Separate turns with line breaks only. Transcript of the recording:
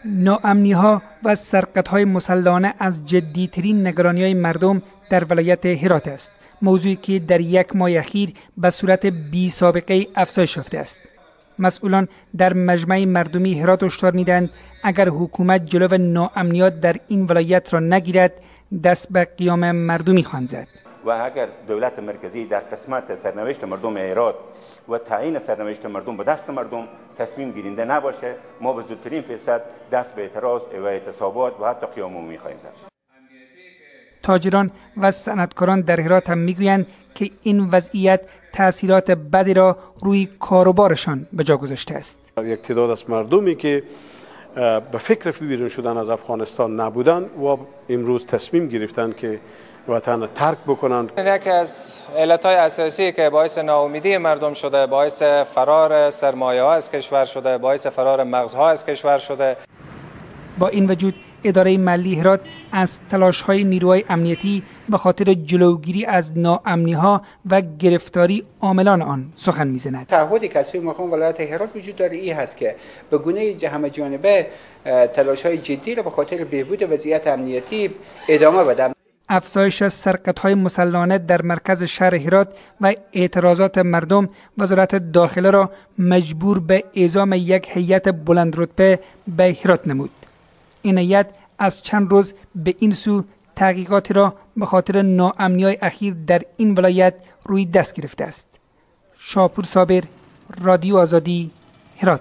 ناامنی ها و سرقت های مسلحانه از جدیترین نگرانی های مردم در ولایت هرات است. موضوعی که در یک ماه اخیر به صورت بی سابقه افزایش یافته است. مسئولان در مجمع مردمی هرات هشدار میدهند اگر حکومت جلو ناامنیات در این ولایت را نگیرد، دست به قیام مردمی خواهند زد.
و اگر دولت مرکزی در قسمت سرنوشت مردم هرات و تعیین سرنوشت مردم به دست مردم تصمیم گیرنده نباشه، ما به زودترین فرصت دست به اعتراض و اعتصابات و حتی قیام عمومی خواهیم زد.
تاجران و صنعتکاران در هرات هم میگویند که این وضعیت تاثیرات بدی را روی کاروبارشان به جا گذاشته است.
یک تعداد از مردمی که به فکر بیرون شدن از افغانستان نبودند و امروز تصمیم گرفتند که وطن ترک بکنند.
یکی از علت‌های اساسی که باعث ناامیدی مردم شده، باعث فرار سرمایه‌ها از کشور شده، باعث فرار مغزها از کشور شده.
با این وجود اداره ملی هرات از تلاش‌های نیروهای امنیتی به خاطر جلوگیری از ناامنی‌ها و گرفتاری عاملان آن سخن می‌زند.
تعهدی که از سوی مقام ولایت هرات وجود داره این هست که به گونه همه جانبه تلاش‌های جدی را به خاطر بهبود وضعیت امنیتی ادامه بدم.
افزایش سرقت‌های مسلحانه در مرکز شهر هرات و اعتراضات مردم وزارت داخله را مجبور به اعزام یک هیئت بلند رتبه به هرات نمود. این هیئت از چند روز به این سو تحقیقاتی را به خاطر ناامنی‌های اخیر در این ولایت روی دست گرفته است. شاپور صابر، رادیو آزادی، هرات.